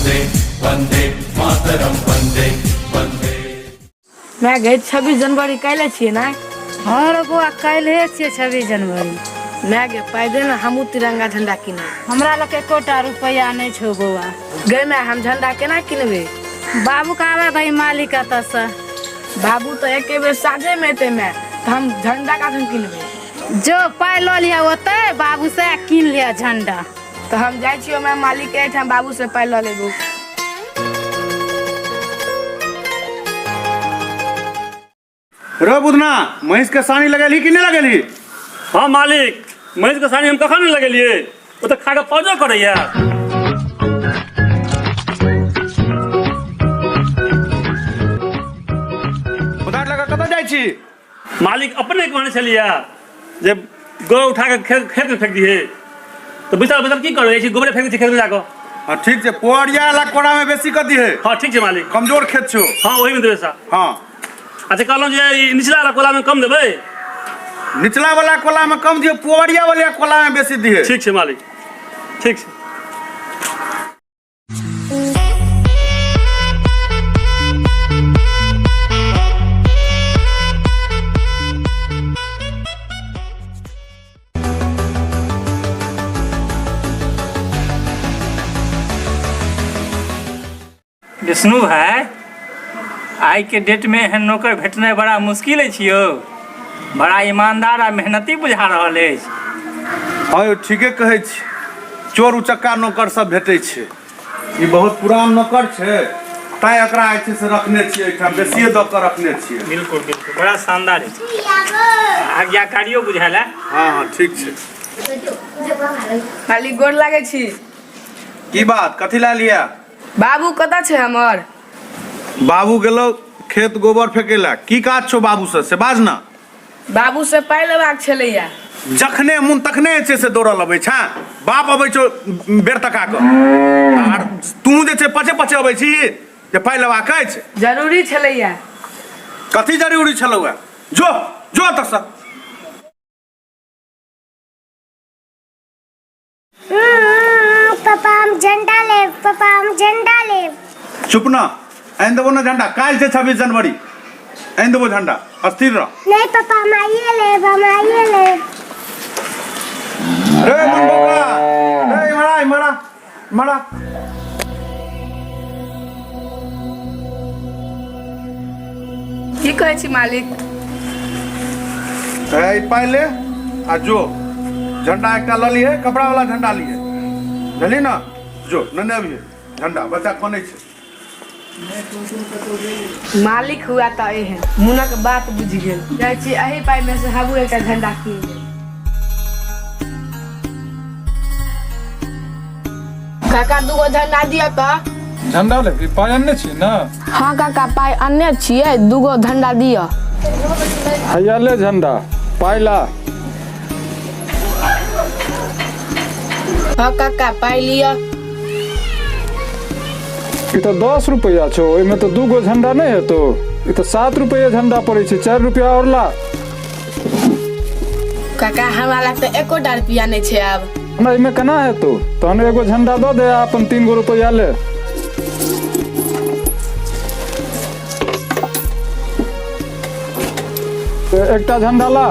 वन्दे वन्दे मातरं वन्दे वन्दे। माय गै, 26 जनवरी काल्हि छियै ने? हँ रे बौआ, काल्हिए छियै 26 जनवरी। माय गे, पाइ दे ने, हमहूँ तिरंगा झंडा किनब। हमरा लग एकोटा रुपैआ नहि छौ बौआ। गै माय, हम झंडा केना किनबै? बाबू के आबै दही मालिक एतऽसँ। बाबू तऽ एके बेर साँझेमे एतै माय, तऽ हम झंडा कखन किनबै? जो पाइ लऽ लिअ ओतै बाबू से कीन लिअ झंडा। तऽ हम जाइ छियौ माय मालिक के एहिठाम, बाबू से पाइ लऽ लेबो। रो बुधना, महींस के सानी लगेलही कि नहि लगेलही? हाँ मालिक, महींस के सानी हम कखन नहि लगेलियै, ओ तऽ खा कऽ पौजो करैया। उधार लगा कतऽ जाइ छी? मालिक अपने कहने छलियै जे गोबर उठा कऽ खेत खेत में फेंक दिहे, तऽ बैसल बैसल की करै छी, गोबरे फेंक दै छी खेत में जाकऽ। हाँ ठीक छै, पोअरिया वाला कोड़ा में बेसी कऽ दिहे। हाँ ठीक छै मालिक। कमजोर खेत छौ। हाँ ओही में देबै सा। हाँ। अच्छा कहलहुँ जे ई निचला वाला कोला में कम देबै? निचला वाला कोला में कम दियो, पोअरिया वाला कोला में बेसी दिहे। ठीक छै मालिक, ठीक छै। विष्णु भाई, आइ के डेट में एहन नौकर भेटनाइ बड़ा मुश्किल अछि यौ। बड़ा ईमानदार आ मेहनती बुझा रहल अछि। हँ यौ, ठीके कहै छी, चोर उचक्का नौकर सब भेटै छै। ई बहुत पुरान नौकर छै, तैं एकरा जे छै से रखने छियै एहिठाम, बेसिए दऽ कऽ रखने छियै। बिल्कुल बिल्कुल, बड़ा शानदार अछि, आज्ञाकारियो बुझायल है। हँ हँ ठीक छै। मालिक गोर लागै छी। की बात, कथी लए लिअ? बाबू कतऽ छै हमर? बाबू गेलो खेत गोबर फेके ला। की काज छौ बाबू से, से बाज ना। बाबू से पाइ लेबाक छलैया। जखने मुन तखने जे छै से दौड़ल अबै छै। बाप अबै छौ बेर तका कऽ, आर तू जे छै पचे पचे अबै छी जे पाइ लेबाक अछि। जरूरी छलैया। कथी जरूरी छलौ? जो जो एतऽसँ। पापा हम झंडा लेब, पापा हम झंडा लेब। चुप ना, आनि देबो ना झंडा। काल्हि छै 26 जनवरी, आनि देबो झंडा, अस्थिर रह। नहीं पापा, हम आइए लेब, हम आइए लेब। रे मनबोका, रे इमरा इमरा इमरा। की कहै छी मालिक? ए पाइ ले आ जो झंडा एकटा लऽ लिहे, कपड़ा वाला झंडा लिहे, बुझली ना? जो नेने अबिहे झंडा, बच्चा कनै छै। मालिक हुआ तऽ एहन मुनक बात बुझि गेल। जाइ छी एहि पाइ में से हमहूँ एकटा झंडा कीन लेब। काका दूगो झंडा दिअ तऽ। झंडा लेबही? पाइ अनने छी ने? हाँ काका, पाइ अनने छियै, दूगो झंडा दिअ। हैया ले झंडा, पाइ ला। हाँ काका, पाइ लिअ। ई तऽ 10 रुपैआ छौ, ओहिमे तऽ दूगो झंडा नहि हेतौ। ई तऽ 7 रुपैआ झंडा पड़ै छै, 4 रुपैआ आओर ला। काका हमरा लग तऽ एकोटा रुपैआ नहि छै आब। हमरा एहिमे केना हेतौ? तहन एगो झंडा दऽ दे आ अपन 3 गो रुपैआ ले। एकटा झंडा ला।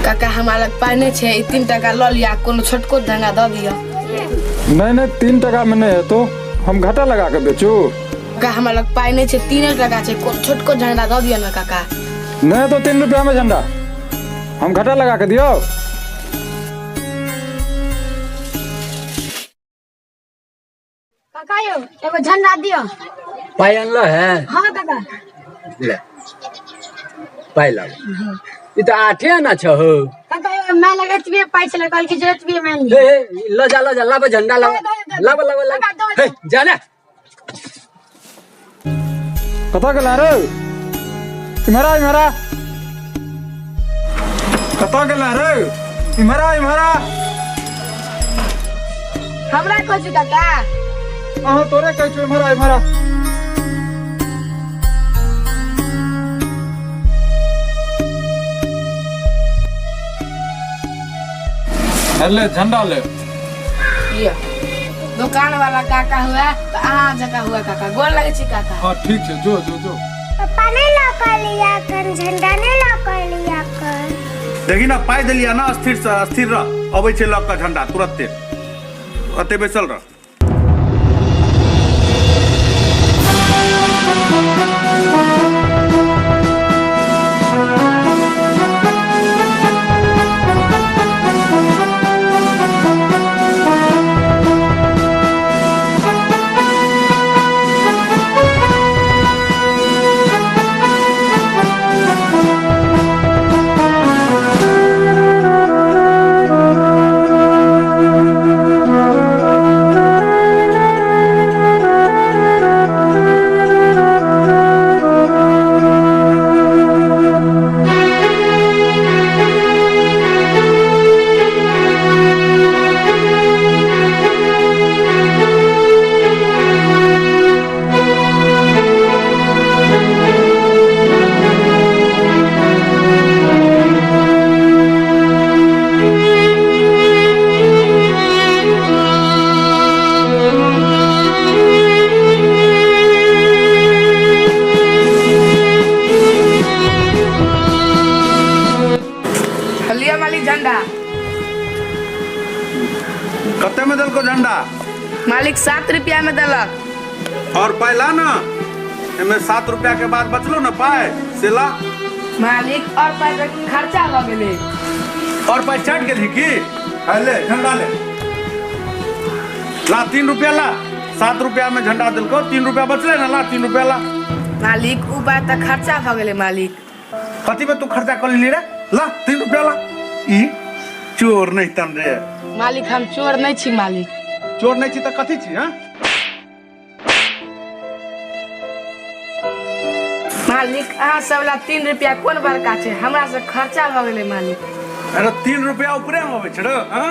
काका हमरा लग पाइ नहि छै, ई 3 टाका लऽ लिअ, कोनो छोटको झंडा दऽ दिअ। नहि नहि, 3 टाका मे नहि हेतौ, हम घाटा लगा कऽ बेचू? काका हमरा लग पाइ नहि छै, 3 टाका छै, कोनो छोटको झंडा दऽ दिअ ने काका। नहि हेतौ 3 रुपया मे झंडा, हम घाटा लगा कऽ दियौ? काका यौ, एगो झंडा दिअ। पाइ अनल है? हाँ काका। ले पाइ लाउ। ई तऽ 8 आना छौ हौ। काका यौ, माय लग एतबे पाइ छलै, कहलकै जे एतबे मानि लिअ। हे हे, लऽ जा लऽ जा, लाब झंडा लाब, लाब लाब लाब। काका, दऽ हे जा ने। कतऽ गेला रे? इम्हर आ, इम्हर आ। कतऽ गेला रे? इम्हर आ, इम्हर आ। हमरा कहै छी काका? अहाँ तोरे कहै छौ, इम्हर आ, इम्हर आ। ले झंडा ले। लिअ। दोकान वाला काका हुआ तऽ अहाँ जकाँ हुआ काका। गोर लगै छी काका। हाँ ठीक छै, जो जो जो। पप्पा नहीं लऽ कऽ लिया कन, झंडा नहीं लऽ कऽ लिया कन। देखी ना पाइ देलिया ना, स्थिर से स्थिर रह, अबै छै लऽ कऽ झंडा तुरत्ते, ओते बैसल रह। लिअ मालिक झंडा। कते में देलको झंडा? मालिक 7 रुपया में देलक। और पाइ ला ना, एमे 7 रुपया के बाद बचलो ना पाइ से ला। मालिक और पाइ के खर्चा भऽ गेलै। और पाइ चाट गेलही की? है ले झंडा ले, ला 3 रुपया ला। 7 रुपया में झंडा देलको, 3 रुपया बचले ना, ला 3 रुपया ला। मालिक उ पाइ तऽ खर्चा भऽ गेलै मालिक। कथी में तू खर्चा कर लेली रे? ला 3 रुपया ला। ई चोर नहीं तन रे। मालिक हम चोर नहीं छी मालिक। चोर नहीं छी तऽ कथी छी? हाँ मालिक अहाँ सब ला 3 रुपया कोन बड़का छै, हमरा से खर्चा भऽ गेलै मालिक। अरे 3 रुपया ऊपरे में अबै छै रे। हाँ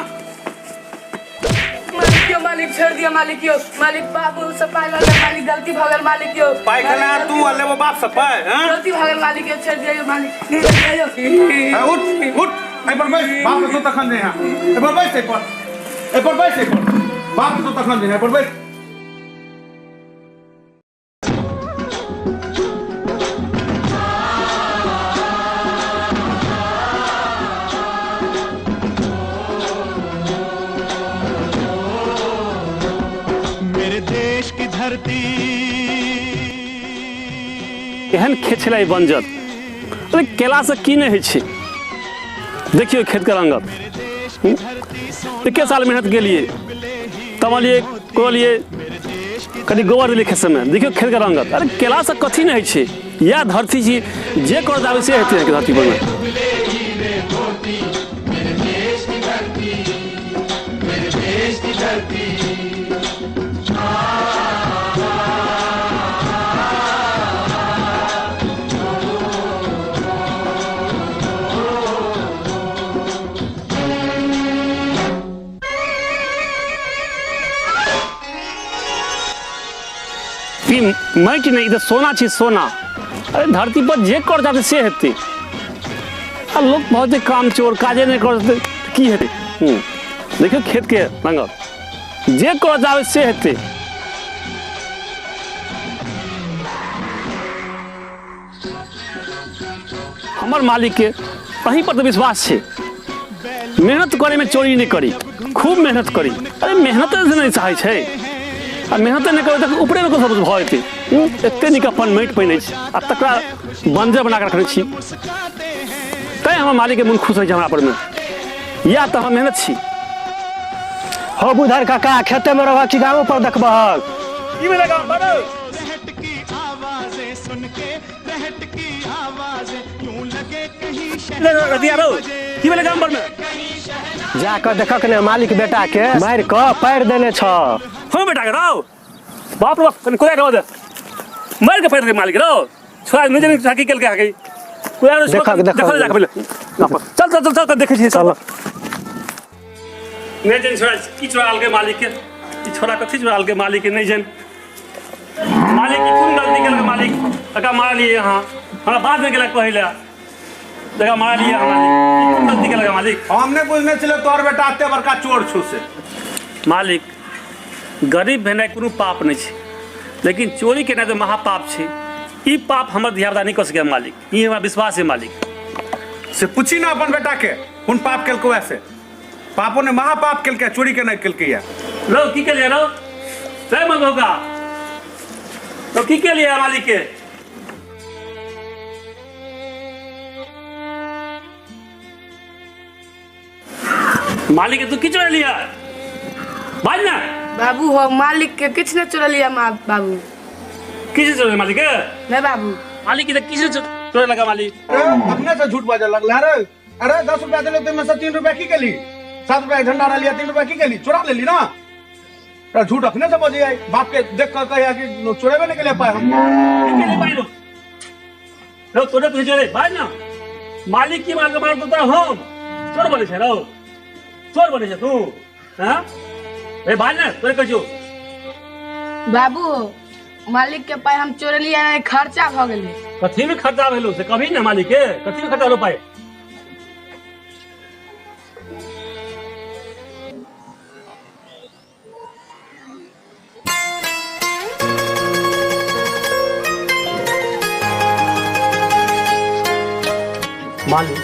मालिक यो, मालिक छोड़ दियो मालिक यो, मालिक बाबू से पाइ लऽ ले मालिक, गलती भऽ गेल मालिक यो। पाइ खेला तू आ लेबो बाप से पाइ? हाँ गलती भऽ गेल मालिक यो, छोड़ दियो यो मालिक, छोड़ दियो यो। ए, उठ उठ, एहि पर बैस, बाप के तखन जे यहाँ एहि पर बैस, एहि पर, एहि पर बैस, एहि पर बाप के तखन जे एहि पर बैस। मेरे देश की धरती। एहन खेत छलै बंजर, अरे केलासँ की नहि होइ छै। देखियौ खेतके रंगत, एके साल मेहनत केलिए, तमलिए कोड़लिए, कनि गोबर देलिए खेत सबमे, देखियौ खेतके रंगत। अरे केलासँ कथी नहि होइ छै, इएह धरती छी, जे कर दाबै से हेतै धरती परमे। ई माटि नहि, ई तऽ सोना छी सोना। अरे धरती पर जे कर जाते से हेतै। आ लोक बहुत काम चोर, काजे नहि करतै तऽ की हेतै। देखियौ खेतके रंगत, जे कर जाबै से हेतै। हमर मालिकके अहीं पर तऽ विश्वास छै, मेहनत करैमे चोरी नहि करी, खूब मेहनत करी। अरे मेहनत नहि चाहै छै, आ मेहनत नहि करबै तऽ ऊपरेमे सब भऽ जेतै। एते नीक अपन माटि पानि अछि आ तकरा बंजर बना कऽ रखने छी, तैँ हमर मालिकके मोन खुश होइ छै हमरा परमे। इएह तऽ हमर मेहनत छी। हो बुधर काका, खेते में रहबह कि गामो पर देखबहक? की भेलै गाम पर? रतिया रौ, की भेलै गाम पर में? जा कऽ देखक ने, मालिक बेटा के मारि कऽ पारि देने छ। हम बेटा के रौ, बाप रे बाप, कनि कोदा के दे, मारि के पारि दे मालिक रौ। छोड़ा नहि जानि की केलकै अहाँके। कोदा देखक, देखक। देखल जाके पहिले। चल चल चल चल, देखै छियै चल। नहि जानि छोड़ा की चोरालकै मालिक के, ई छोड़ा कथी चोरालकै मालिक के नहि जानि। मालिक की कोन गलती केलकै मालिक, एकरा मारलियै अहाँ, हमरा बात नहि केलक कहै लए, एकरा मारलियै अहाँ मालिक, ई कोन गलती केलकै मालिक? हम नहि बुझने छलियै तोहर बेटा एते बड़का चोर छौ से। मालिक, गरीब भेनाइ कोनो पाप नहि छै, लेकिन चोरी केनाइ तऽ महापाप छै। ई पाप हमर धियापुता नहि कऽ सकैए मालिक, ई हमरा विश्वास है मालिक। से पूछी ना अपन बेटा के, कोन पाप केलको है से? पापो ने महापाप केलकै, चोरी केनाइ केलकै। रौ की केलियै रौ? रे मगोगा, तो की केलियै मालिक के? मालिक तू की चोरेलियै? बाज ना। बाबू हो, मालिक के किछु नहि चोरलियै माँ बाबू। किछु चोरेलियै मालिक के? नहि बाबू। मालिक के किछु चोरे लगा मालिक। अपने से झूठ बाजऽ लगला रे। अरे 10 रुपया देले तो से 3 रुपया की केली? 7 रुपया झंडा डालिया, 3 रुपया की केली? चोरा लेली ना। अरे झूठ अपने से बजे आई, बाप के देख कर कहिया कि चोरेबे नहीं केले पाए हम। की केले पाए लो? रौ तोरे तुझे चोरे बाज ना। मालिक की मार के मार तो हम चोर बने छे रौ, चोर बने छे तू। हां ए बाज ना, तोरे कहै छियौ। बाबू मालिक के पाई हम चोरलियै नहि, खर्चा भऽ गेलै। कथी में खर्चा भेलो से कभी ना मालिक के? कथी में खर्चा भेलो पाई? मालिक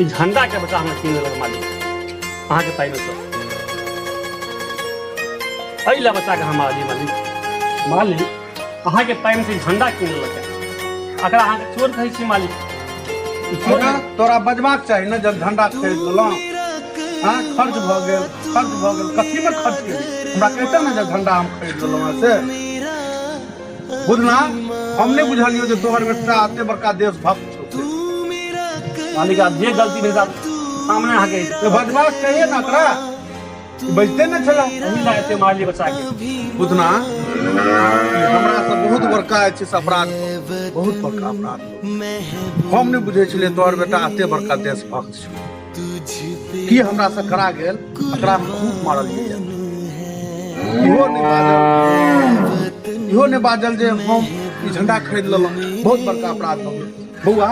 ई झंडा के बच्चा हमरा कीन लेलक मालिक, अहाँके पाइमे सँ। एहि लए बच्चा के हम मारलियै मालिक। मालिक अहाँके पाइमे से झंडा कीन लेलक, एकरा अहाँके चोर कहै छी मालिक? तोरा तोरा बजबाक चाही ने जब झंडा खरीद लेलहुँ। हाँ खर्च भऽ गेल, खर्च भऽ गेल, कथीमे खर्च केली? हमरा कहिते ने जब झंडा हम खरीद लेलहुँ हँ से। बुझना हम नहि बुझलियौ जे तोहर बेटा एते बड़का देशभक्त छौ से। मालिक आब जे गलती भेल सामने अहाँके। तऽ बजबाक चाहिए ने ओकरा, बजते नहि छलै। एहि लए एते मारलियै बच्चा के। बुधना हमरा से बहुत बड़का अछि से अपराध, बहुत बड़का अपराध। हम नहि बुझै छलियै तोहर बेटा एते बड़का देशभक्त छौ। की हमरा से करा गेल, एकरा हम खूब मारलियै। इहो नहि बाजल, इहो नहि बाजल जे हम ई झंडा खरीद लेलहुँ। बहुत बड़का अपराध भऽ गेल बौआ।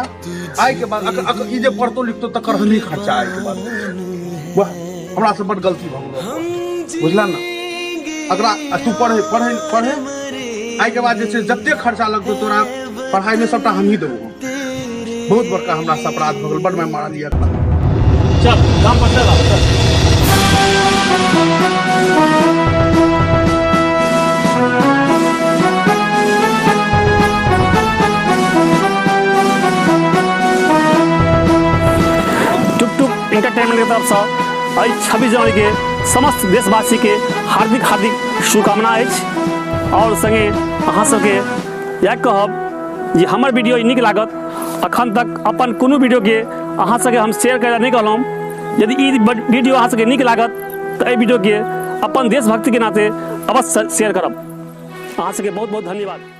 आइ के बाद ई जे पढ़तो लिखतो तकर हमही खर्चा आइ के बाद। वाह हमरा से बड गलती भऽ गेल, बुझला ना। अकरा तू पढ़े पढ़े पढ़े, आइ के बाद जे छै जते खर्चा लगतौ तोरा पढ़ाई में सबटा हमही देबो। बहुत बड़का हमरा से अपराध भऽ गेल, बड मैं मारलियै एकरा। चल गाम पर चल, चल। टुक टुक एंटरटेनमेंट के तरफ से एहि 26 जनवरी के समस्त देशवासी के हार्दिक हार्दिक शुभकामना अछि। और संगे अहाँ सबके इएह कहब जे हमर वीडियो नीक लागत। अखन तक अपन कोनो वीडियो के अहाँ सबके हम शेयर करै नहि कहलहुँ। यदि ई वीडियो अहाँ सबके नीक लागत तऽ एहि वीडियो के अपन देशभक्ति के नाते अवश्य शेयर करब। अहाँ सबके बहुत बहुत धन्यवाद।